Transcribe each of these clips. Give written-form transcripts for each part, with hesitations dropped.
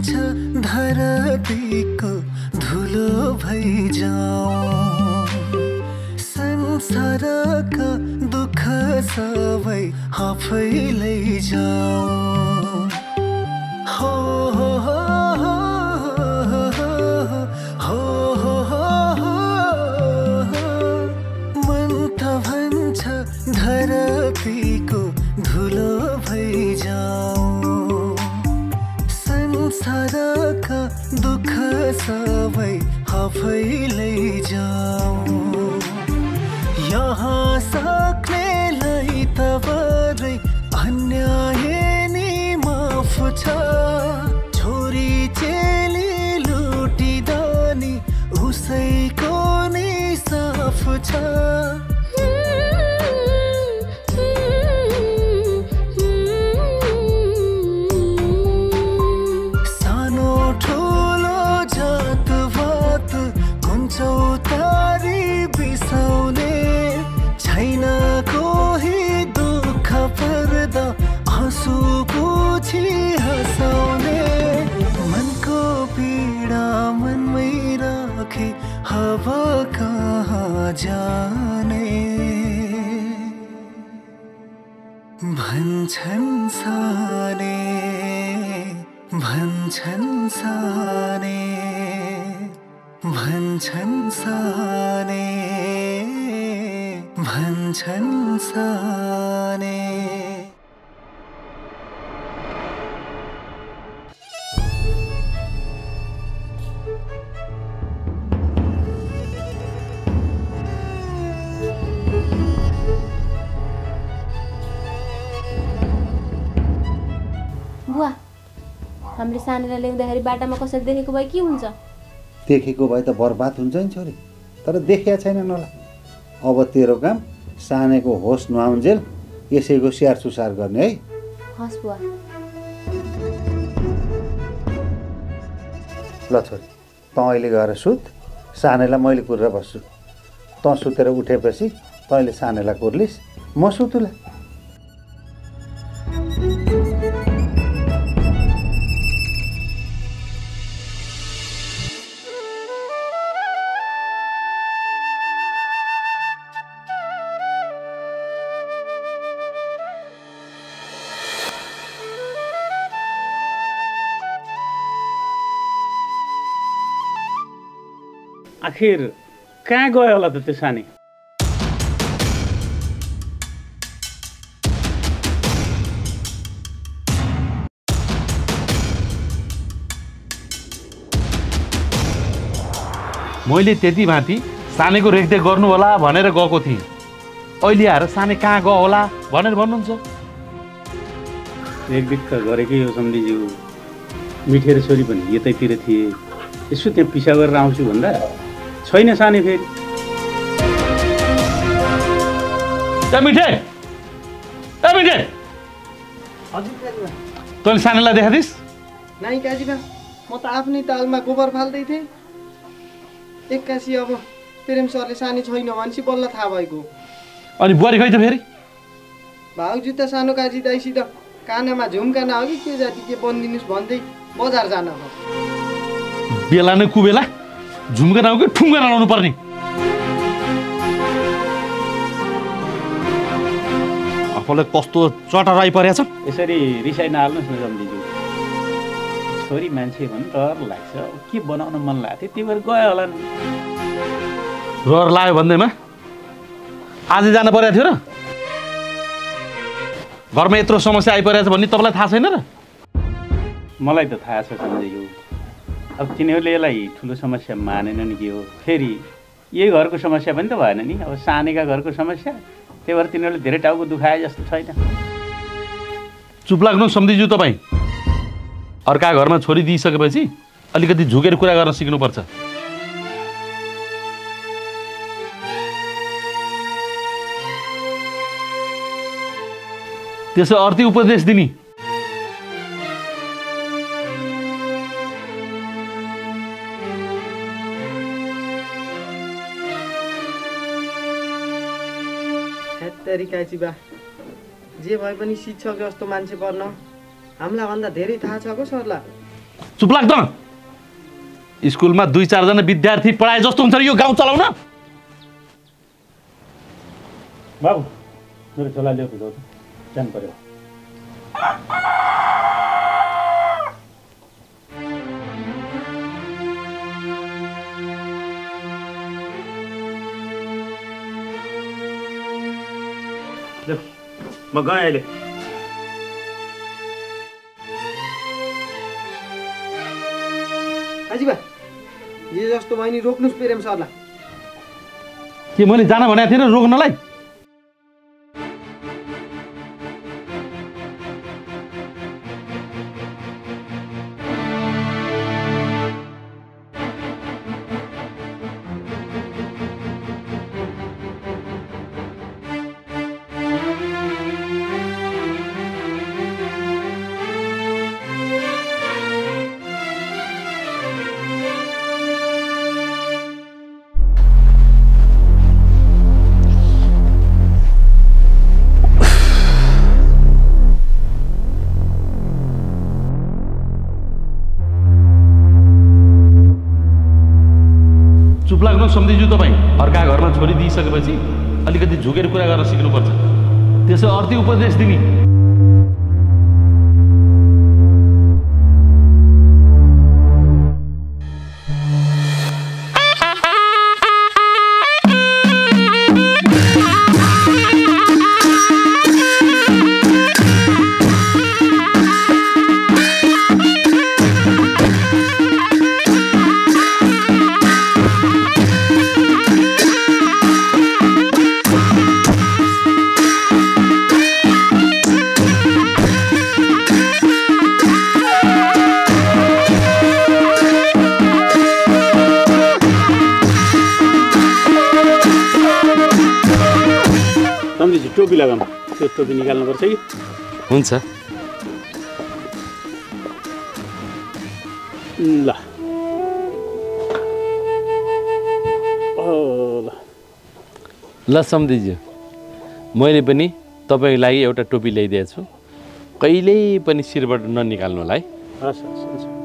भन्छ धरतीको धुलो भइजाऊ संसारका दुःख सबै आफैले जाऊ हो हो हो धरतीको धुलो भइजाऊ संसारका दुःख सबै आफैले जाऊ यहाँ सक्नेलाई तबरै अन्याय नि माफ छ छोरी चेली लुटिदा नि उसैको नि साफ छ चौतारी बिसाउने छैन कोही दुःख पर्दा आँसु पुछी हँसाउने मनको पीडा मनमै राखे अब कहाँ जाने भन्छन् साने भन्छन् साने भन्छन् साने भन्छन् साने बुवा हामीले सानीलाई ल्याउँदाखेरि बाटामा कसरी देखेको भए के हुन्छ देखेको भए त बर्बाद हुन्छ नि छोरी तर देखिया छैन नला अब तेरो काम सानेको होस नआउन्जेल यसैको स्याहार सुसार गर्ने है हस् बुवा ल छोरी त अहिले गएर सुत सानेलाई मैले कुरेर बस्छु त सुतेर उठेपछि तैँले सानेलाई कुर्लिस् म सुतुला आखिर कहाँ गयो होला त त्यो सानी मैले त्यति माथि सानेको रेखदेख गर्नु होला भनेर गएको थिएँ अहिले आएर साने कहाँ गयो होला भनेर भन्नुहुन्छ रेखदेख त गरेकै हो सम्धिज्यू मिठेर छोरी पनि यतैतिर थिए यसो त्यहाँ पिसा गरेर आउँछु भन्दा छैन साने फेरि मिठे मिठे तैँले सानेलाई देखाइदिस् नाइ काजीबा म त आफ्नै तालमा गोबर फाल्दै थिएँ एक्कासी अब प्रेम सरले सानी छैन भनेपछि बल्ल थाहा भएको अनि बुहारी खै त फेरि भाउजू त सानो काजी दाइसित कानामा झुम्का नअघि के जाति के बनिदिनुहोस् भन्दै बजार जान बेला नै कुबेला झुम्का नआउ कि ठुङ्गा नलाउनु पर्ने आफूलाई कस्तो चटा आइपरेछ यसरी रिसाइ नहाल्नुहोस् न सम्धिज्यू छोरी मान्छे भने डर लाग्छ के बनाउन मन लाग्थ्यो त्यही भएर गयो होला नि रहर लाग्यो भन्दैमा आज जान परेको थियो र घरमा यत्रो समस्या आइपरेछ भन्ने तपाईँलाई थाहा छैन र मलाई त थाहा छ सम्झियो अब तिनीहरूले यसलाई ठुलो समस्या मानेनन् के हो फेरि यही घरको समस्या पनि त भएन नि अब सानेका घरको समस्या त्यही भएर तिनीहरूले धेरै टाउको दुखाए जस्तो छैन चुप लाग्नु सम्झिजु तपाईँ अर्का घरमा छोरी दिइसकेपछि अलिकति झुकेर कुरा गर्न सिक्नुपर्छ त्यसो अर्थी उपदेश दिने काजी बा जे भए पनि शिक्षक जस्तो मान्छे पर्न हामीलाई भन्दा धेरै थाहा छ को सरलाई चुप लाग्दैन स्कुलमा 2-4 जना विद्यार्थी पढाए जस्तो हुन्छ यो गाउँ चलाउन बाबु मेरो छोला ल्याउ त जानु पर्यो म गएँ अहिले आजीबा जे जस्तो भयो नि रोक्नुस् प्रेम सरलाई के मैले जान भनेको थिएन रोक्नलाई चुप लाग्नु सम्झिजु तपाईँ अर्का घरमा छोरी दिइसकेपछि अलिकति झुकेर कुरा गर्न सिक्नुपर्छ त्यसो अर्थी उपदेश दिने टोपी लगाउनु त्यो टोपी निकाल्नुपर्छ कि हुन्छ ल ल सम्धिज्यू मैले पनि तपाईँको लागि एउटा टोपी ल्याइदिएको छु कहिल्यै पनि शिरबाट ननिकाल्नु होला है हस् हस् हुन्छ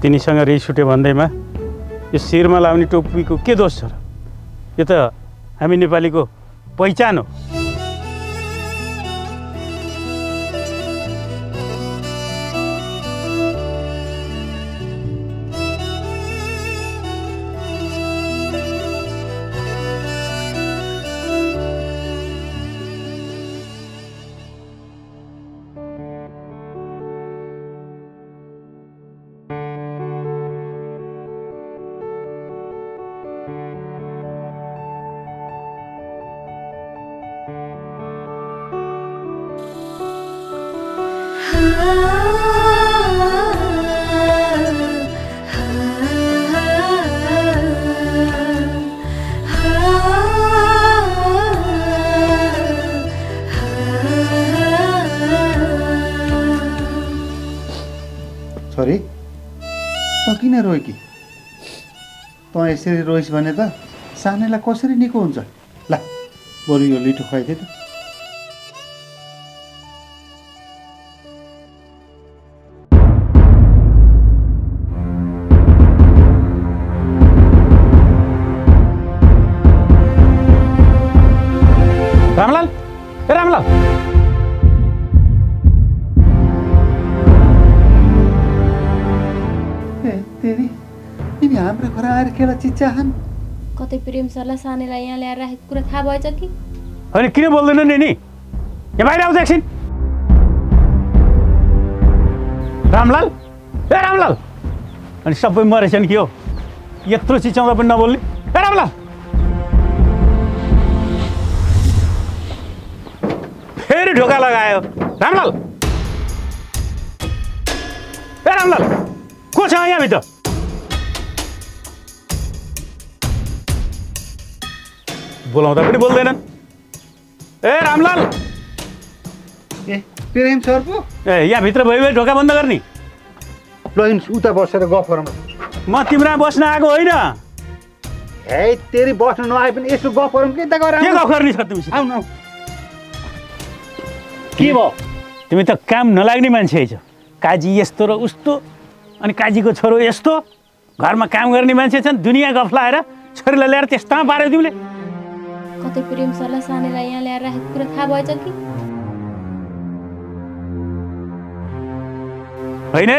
तिनीसँग रिस उठ्यो भन्दैमा यो शिरमा लाउने टोपीको के दोष छ र यो त हामी नेपालीको पहिचान हो छोरी त किन रोएकी त यसरी रोइस् भने त सानैलाई कसरी निको हुन्छ ल बरु यो लिटो खुवाइदिए त रामलाल ए रामलाल तेरी अनि हाम्रो घर आएर केला चिच्चाहान् कतै प्रेम सरलाई सानेलाई यहाँ ल्याएर राखेको कुरा थाहा भएछ कि होइन किन बोल्दैन नि यहाँ बाहिर आउँछ एकछिन रामलाल ए रामलाल अनि सबै मरेछन् के हो यत्रो चिच्याउँदा पनि नबोल्ने ए रामलाल फेरि ढोका लगायो रामलाल ए रामलाल को छ यहाँभित्र बोलाउँदा पनि बोल्दैनन् ए रामलाल ए प्रेम सर पो ए यहाँभित्र भयो ढोका बन्द गर्ने ल उता बसेर गफ गरौँ म तिम्रा बस्न आएको होइन हे तेरी बस्न नआए पनि यसो गफ गरौँ के त गर के गफ गर्ने छ तिमी आउन आउ के भयो तिमी त काम नलाग्ने मान्छे छ काजी यस्तो र उस्तो अनि काजीको छोरो यस्तो घरमा काम गर्ने मान्छे छन् दुनियाँ गफ लाएर छोरीलाई ल्याएर त्यस्तामा पार्यो तिमीले कतै प्रेम सरलाई सानेलाई यहाँ ल्याएर राखेको कुरा थाहा भएछ कि होइन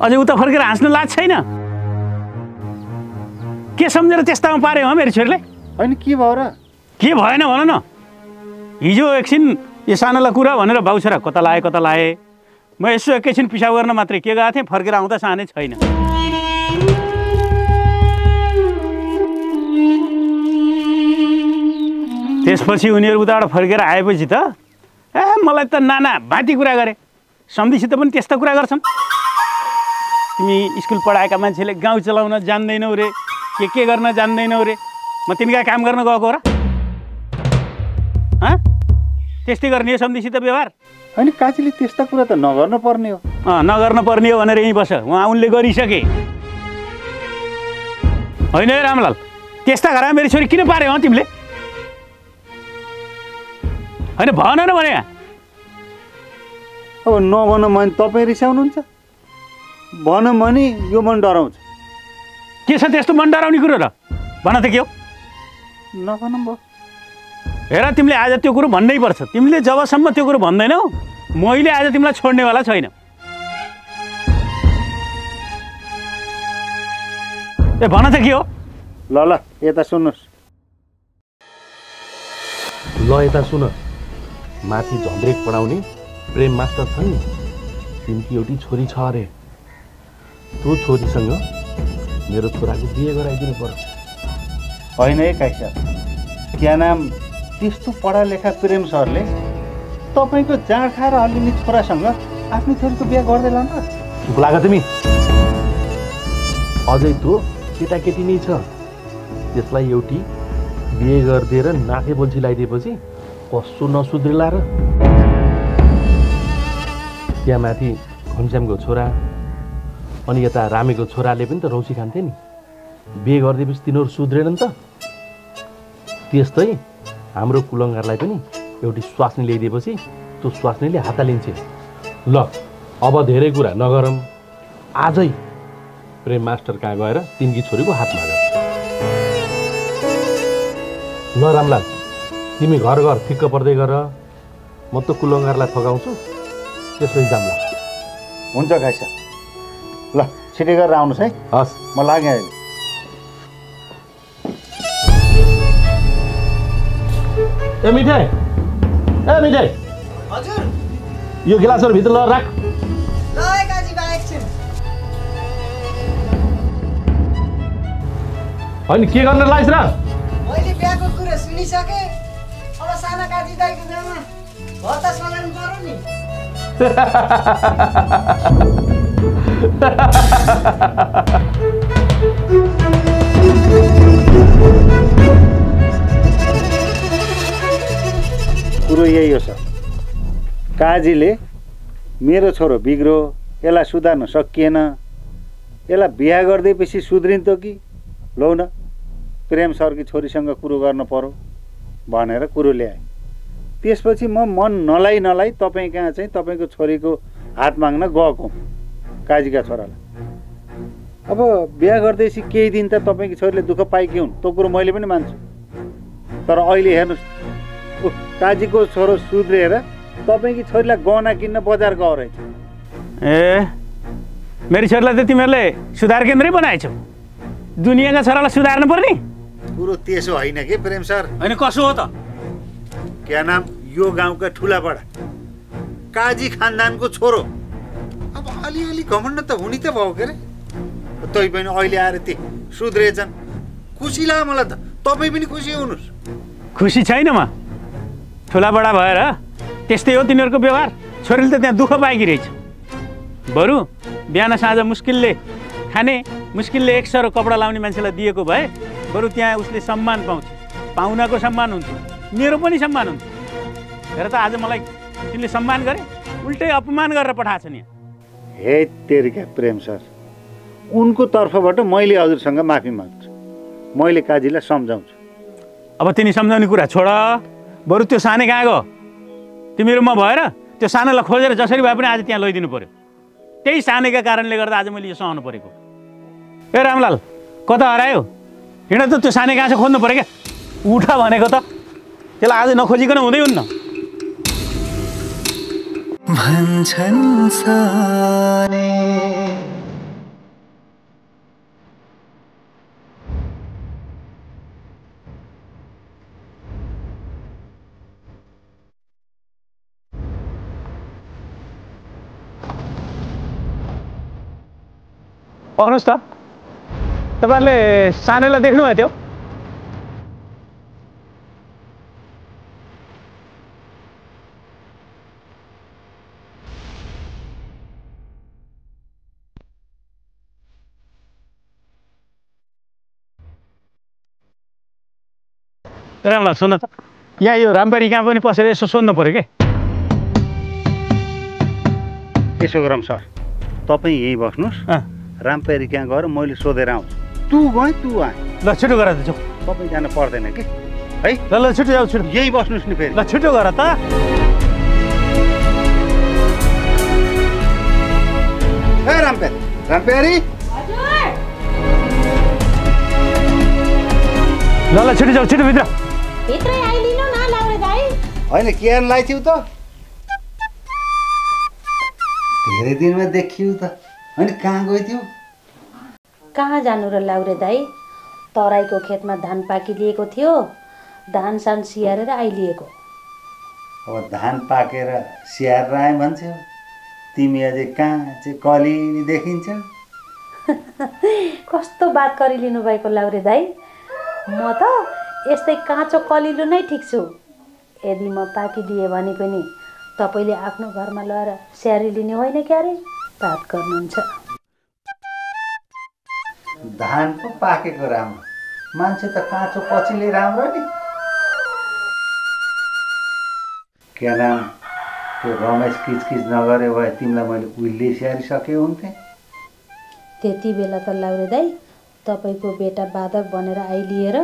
अझै उता फर्केर हाँस्न लाज छैन के सम्झेर त्यस्तामा पार्यो हो मेरो छोरीले होइन के भयो र के भएन भन न हिजो एकछिन यो सानोलाई कुरा भनेर भाउ छोरा कता लाए म यसो एकैछिन पिसाब गर्न मात्रै के गएको थिएँ फर्केर आउँदा सानै छैन त्यसपछि उनीहरू उताबाट फर्केर आएपछि त ए मलाई त नाना भाँती कुरा गरे सम्धिसित पनि त्यस्ता कुरा गर्छन् तिमी स्कुल पढाएका मान्छेले गाउँ चलाउन जान्दैनौ रे के गर्न जान्दैनौ रे म तिमीका काम गर्न गएको र त्यस्तै गर्ने हो सम्धिसित व्यवहार होइन काजीले त्यस्ता कुरा त नगर्नु पर्ने हो नगर्नु पर्ने हो भनेर यहीँ बस उहाँ उनले गरिसके होइन है रामलाल त्यस्ता घरमा मेरो छोरी किन पार्यो हो तिमीले होइन भन न भने अब नभन भने तपाईँ रिसाउनुहुन्छ भन भने यो मन डराउँछ के छ त्यस्तो मन डराउने कुरो र भन त के हो नभन भयो हेर तिमीले आज त्यो कुरो भन्नै पर्छ तिमीले जबसम्म त्यो कुरो भन्दैनौ मैले आज तिमीलाई छोड्नेवाला छैन ए भन त के हो ल यता सुन्नुहोस् ल यता सुन माथि झन्द्रेक पढाउने प्रेम मास्टर छ नि तिनकी एउटी छोरी छ अरे त्यो छोरीसँग मेरो छोराको बिहे गराइदिनु पर्यो होइन है काइसा क्या नाम त्यस्तो पढालेखा प्रेम सरले तपाईँको जाँड खाएर हल्लिने छोरासँग आफ्नो छोरीको बिहा गर्दै लान्छ चुप लाग तिमी अझै त्यो केटाकेटी नै छ त्यसलाई एउटी बिहे गरिदिएर नाथे बोल्छी लगाइदिएपछि कसो नसुध्रिला र त्यहाँ माथि घनश्यामको छोरा अनि यता रामेको छोराले पनि त रौसी खान्थे नि बिहे गरिदिएपछि तिनीहरू सुध्रेनन् त त्यस्तै हाम्रो कुलङ्गारलाई पनि एउटी स्वास्नी ल्याइदिएपछि त्यो स्वास्नीले हात लिन्छ ल अब धेरै कुरा नगरौँ आजै प्रेम मास्टर कहाँ गएर तिनकी छोरीको हात माग ल रामलाल तिमी घर घर फिक्क पर्दै गर म त कुलङ्गारलाई थगाउँछु त्यसपछि जाम्ला हुन्छ काइसा ल छिटै गरेर आउनुहोस् है हस् म लागेँ अहिले ए मिठाई हजुर यो गिलासहरू भित्र ल राख ल काजी बा एकछिन होइन के गर्न लाइस र मैले बिहाको कुरा सुनिसके अब साना काजी दाइको गाउँमा भत्ता सलाउनु पर्यो नि कुरो यही हो सर काजीले मेरो छोरो बिग्रो यसलाई सुधार्न सकिएन यसलाई बिहा गरिदिएपछि सुध्रिन्थ्यो कि लौ न प्रेम सरकी छोरीसँग कुरो गर्न पर्यो भनेर कुरो ल्याएँ त्यसपछि म मन नलाई तपाईँ कहाँ चाहिँ तपाईँको छोरीको हात माग्न गएको काजीका छोरालाई अब बिहा गर्दैपछि केही दिन त तपाईँको छोरीले दुःख पाएकी हुन् त्यो कुरो मैले पनि मान्छु तर अहिले हेर्नुहोस् काजीको छोरो सुध्रिएर तपाईँकी छोरीलाई गहना किन्न बजार गयो रहेछ ए मेरो छोरीलाई त तिमीहरूले सुधार केन्द्रै बनाएछौ दुनियाँका छोरालाई सुधार्नु पर्ने कुरो त्यसो होइन कि प्रेम सर। होइन कसो हो त? क्या नाम यो गाउँका ठुला बडा काजी खानदानको छोरो। अब अलिअलि घमण्ड त हुने त भयो के अरे। तै पनि अहिले आएर ती सुध्रेछन्, खुसी लाग्यो मलाई त। तपाईँ पनि खुसी हुनुहोस्। खुसी छैन म। ठुला बडा भएर त्यस्तै हो तिनीहरूको व्यवहार। छोरीले त त्यहाँ दुःख पाएकी रहेछ। बरु बिहान साँझ मुस्किलले खाने, मुस्किलले एक सरो कपडा लाउने मान्छेलाई दिएको भए बरु त्यहाँ उसले सम्मान पाउँछ। पाहुनाको सम्मान हुन्थ्यो, मेरो पनि सम्मान हुन्थ्यो। हेर त आज मलाई तिमीले सम्मान गरे, उल्टै अपमान गरेर पठाएको छ नि। हे तेरिका प्रेम सर, उनको तर्फबाट मैले हजुरसँग माफी माग्छु। मैले काजीलाई सम्झाउँछु। अब तिमी सम्झाउने कुरा छोड, बरु त्यो सानै कहाँ गयो? तिमीहरू म भएर त्यो सानोलाई खोजेर जसरी भए पनि आज त्यहाँ लैदिनु पर्यो। त्यही सानैका कारणले गर्दा आज मैले यो सहनु परेको। ए रामलाल, कता हरायो? हिँड त, त्यो सानै कहाँ छ खोज्नु पऱ्यो क्या। उठ भनेको त, त्यसलाई आज नखोजिकन हुँदै हुन्न। भन्छन् साने आउनुहोस् त, तपाईँहरूले सानैलाई देख्नुभएको थियो? रामलाल सुन त, यहाँ यो रामबारी कहाँ पनि पसेर यसो सोध्नु पऱ्यो क्या। त्यसो गरौँ सर, तपाईँ यहीँ बस्नुहोस्। रामपेरी कहाँ गएर मैले सोधेर आउँछु। तँ गएँ तँ आएँ। ल छिटो गर त, जाऊ। तपाईँ जानु पर्दैन कि है। ल छिटो जाऊ, छिटो। यहीँ बस्नुहोस् नि फेरि। ल छिटो गर त। ए रामपेरी, रामपेरी। ल छिटो जाऊ, छिटो भित्र। भित्रै आइलिनु न लाउरे दाइ। होइन के लाई थियौ त? धेरै दिनमा देखियो त। होइन कहाँ गइथ्यौ? कहाँ जानु र लाउरे दाइ? तराईको खेतमा धान पाकिलिएको थियो, धान सान सियारेर आइलिएको। अब धान पाकेर स्याहारेर आएँ भन्छौ, तिमी अझै कहाँ चाहिँ कलिली देखिन्छौ। कस्तो बात गरिलिनु भएको लाउरे दाइ। म त यस्तै काँचो कलिलो नै ठिक छु। यदि म पाकिदिएँ भने पनि तपाईँले आफ्नो घरमा लगेर स्याहारिलिने होइन क्यारे? बात गर्नुहुन्छ। धान पो पाकेको राम्रो, मान्छे त काँचो पछिले राम्रो नि। क्या नाम त्यो रमेश किचकिच नगरे भए तिमीलाई मैले उहिले स्याहारिसके हुन्थेँ। त्यति बेला त लाउरे दाइ तपाईँको बेटा बाधक बनेर आइलिएर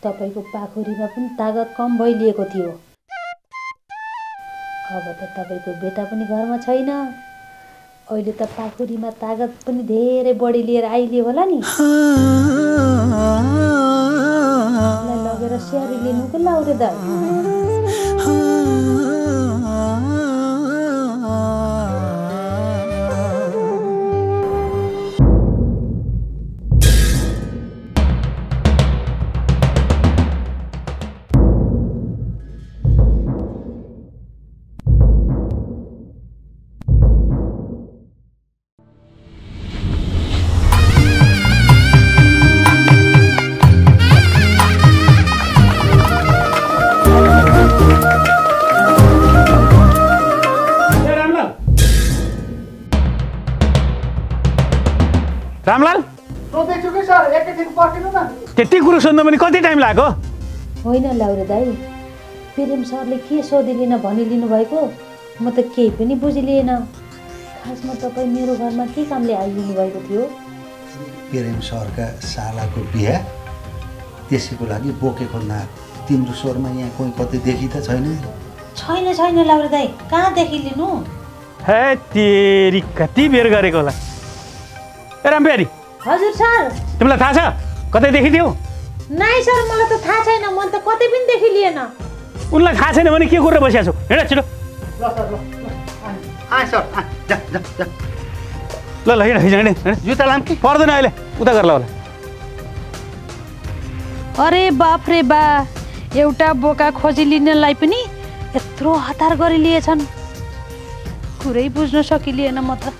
तपाईँको पाखुरीमा पनि तागत कम भइलिएको थियो। अब त तपाईँको बेटा पनि घरमा छैन। अहिले त पाखुरीमा तागत पनि धेरै बढी लिएर आइलियो होला नि। लगेर स्याहारी लिनुको लाउरे दाइ। रामलाल, सोधेछु कि सर, एकैछिन पर्खिनु न। त्यति कुरो सोध्नु पनि कति टाइम लाग्यो? होइन लाउरे दाइ, प्रेम सरले के सोधिलिन भनिलिनु भएको म त केही पनि बुझिलिएन। खासमा तपाईँ मेरो घरमा के कामले आइदिनु भएको थियो? प्रेम सरका सालाको बिहा, त्यसैको लागि बोकेको नाक। तिम्रो स्वरमा यहाँ कोही कतै देखि त छैन? छैन छैन लाउरे दाइ, कहाँ देखिलिनु? हे तेरी, कति बेर गरेको होला। ए रामपेरी, हजुर सर। तिमीलाई थाहा छ कतै देखिथ्यौ? नाइ सर, मलाई त थाहा छैन। म त कतै पनि देखिलिएन। उनलाई थाहा छैन भने के गरेर बसिया छौ? हिँड छिटो। ल सर, ल आए सर, जा जा जा। ल हिँड हिँड हिँड। जुत्ता लाम कि? पर्दैन अहिले, उता गर ल होला। अरे बाफ रे बा, एउटा बोका खोजी लिनलाई पनि यत्रो हतार गरी लिएछन्। कुरै बुझ्न सकिलिएन म त।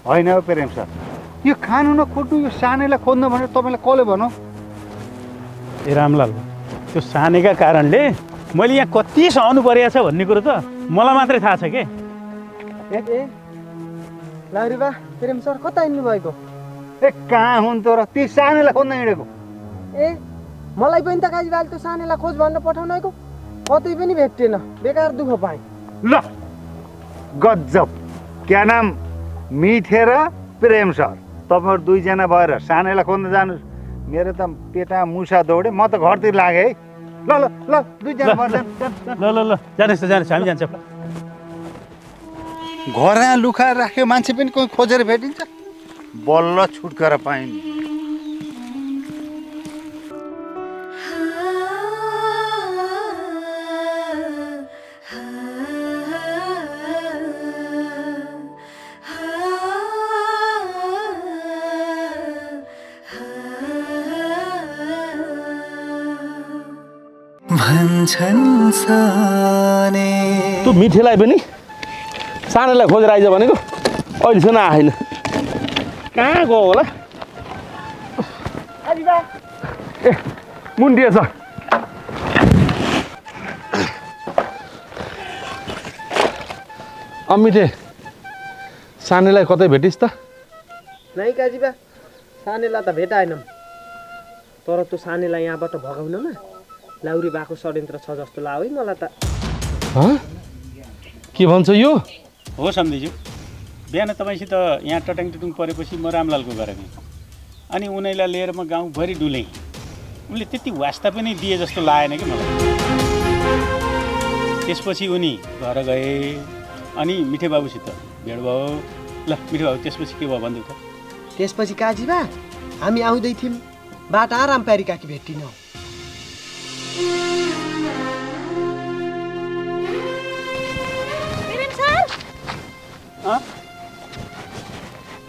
होइन हो प्रेम सर, यो खानु नखोज्नु, यो सानेलाई खोज्नु भनेर तपाईँलाई कसले भनौँ? ए रामलाल, त्यो सानेका कारणले मैले यहाँ कति सहनु परेको छ भन्ने कुरो त मलाई मात्रै थाहा छ के। ए लाउरी बा, प्रेम सर कता हिँड्नु भएको? ए कहाँ हुन्थ्यो र, ती सानेलाई खोज्न हिँडेको। ए मलाई पनि त काजीबाले त्यो सानेलाई खोज भनेर पठाउनको, कतै पनि भेटिएन, बेकार दुःख पाएँ। ल गजब, क्या नाम मिठे र प्रेम सर, तपाईँहरू दुईजना भएर सानेलाई खोज्न जानुहोस्। मेरो त पेटा मुसा दौडे, म त घरतिर लागेँ है। ल ल ल दुईजना भएर ल ल ल जानुहोस् त, जानुहोस्, हामी जान्छ। घरमा लुकाएर राखेको मान्छे पनि कोही खोजेर भेटिन्छ, बल्ल छुटकारा पाइन्। भन्छन् साने तँ मिठेलाई पनि सानेलाई खोजेर आइज भनेको अहिलेसम्म आएन। कहाँ गयो होला? ए मुन्टिएछ। मिठे, सानेलाई कतै भेटिस् त? नै काजीबा, सानेलाई त भेटाएनौँ, तर त्यो सानेलाई यहाँबाट भगाउनमा लाउरी बाको षड्यन्त्र छ जस्तो लाग्यो है मलाई त। के भन्छ यो? हो सम्झिज्यू, बिहान तपाईँसित यहाँ टट्याङ टुटुङ परेपछि म रामलालको घर गएँ, अनि उनीलाई लिएर म गाउँभरि डुलेँ। उनले त्यति वास्ता पनि दिए जस्तो लागेन कि मलाई। त्यसपछि उनी घर गए, अनि मिठे बाबुसित भेट भयो। ल मिठे बाबु, त्यसपछि के भयो भनिदेऊ त। त्यसपछि काजीबा हामी आउँदै थियौँ, बाटा रामप्यारी काकी भेटिनौँ।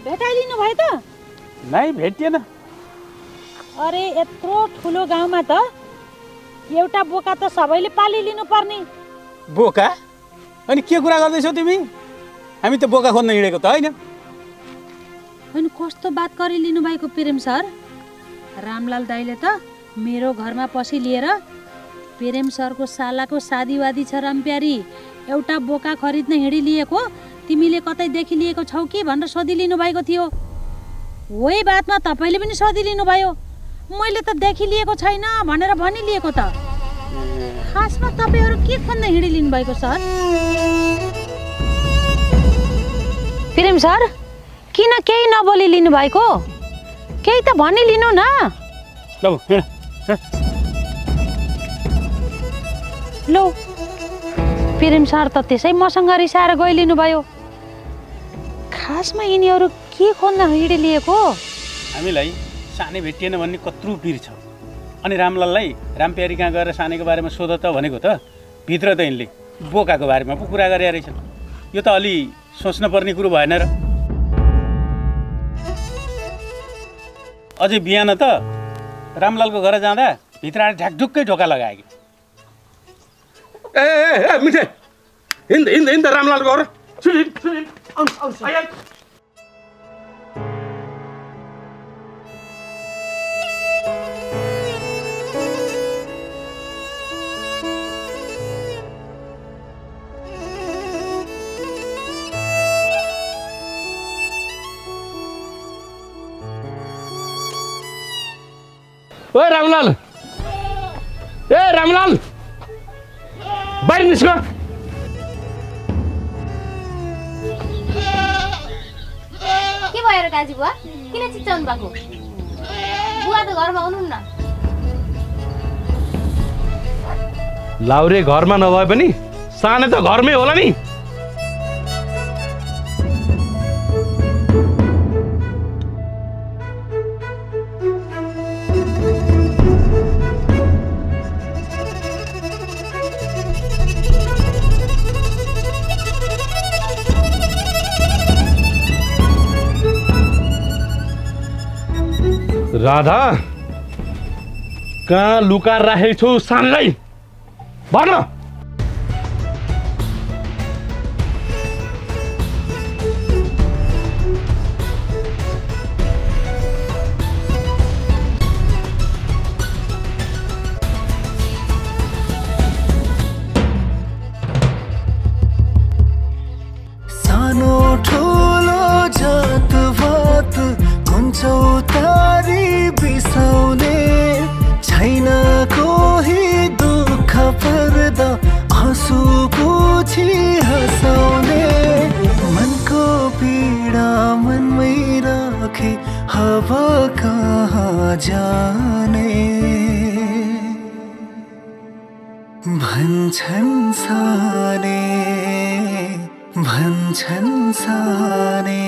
भेटाइदिनु भयो त? नै भेटिएन। अरे यत्रो ठुलो गाउँमा त एउटा बोका त सबैले पालिलिनु पर्ने। बोका? अनि के कुरा गर्दैछौ तिमी? हामी त बोका खोज्न हिँडेको त होइन। अनि कस्तो बात गरिलिनु भएको प्रेम सर? रामलाल दाइले त मेरो घरमा पछि लिएर प्रेम सरको सालाको शादीवादी छ रामप्यारी, एउटा बोका खरिद्न हिँडिलिएको तिमीले कतै देखिलिएको छौ कि भनेर सोधिलिनु भएको थियो। वही बातमा तपाईँले पनि सोधिलिनु भयो। मैले त देखिलिएको छैन भनेर भनिलिएको त। खासमा तपाईँहरू के खोज्न हिँडिलिनु भएको सर? प्रेम सर, किन केही नबोलिलिनु भएको? केही त भनिलिनु न। लो, प्रेम सर त त्यसै मसँग रिसाएर गइलिनु भयो। खासमा यिनीहरू के खोज्न हिँडिलिएको? हामीलाई साने भेटिएन भन्ने कत्रो पिर छ। अनि रामलाललाई रामप्यारी कहाँ गएर सानेको बारेमा सोध त भनेको त भित्र त यिनले बोकाको बारेमा पो कुरा गरे रहेछन्। यो त अलि सोच्न पर्ने कुरो भएन र? अझै बिहान त रामलालको घर जाँदा भित्र आएर ढ्याकढुक्कै ढोका लगाए कि। ए मिठे, हिँड हिँड हिँड रामलालको घर। ओए रामलाल, ए रामलाल, बाहिर निस्क। के भयो र काजी बुवा? किन चिच्चाउनु भएको? बुवा त घरमा हुनुहुन्न। लाउरे घरमा नभए पनि साने त घरमै होला नि। राधा कहाँ लुका राखेको छु सानलाई भन। सानो ठुलो जात भात चौतारी बिसाउने छैन कोही दुःख पर्दा आँसु पुछी हँसाउने मनको पीडा मनमै राखे हावा कहाँ जाने भन्छन् साने भन्छन् साने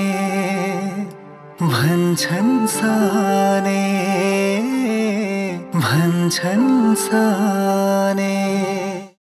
भन्छन् साने भन्छन् साने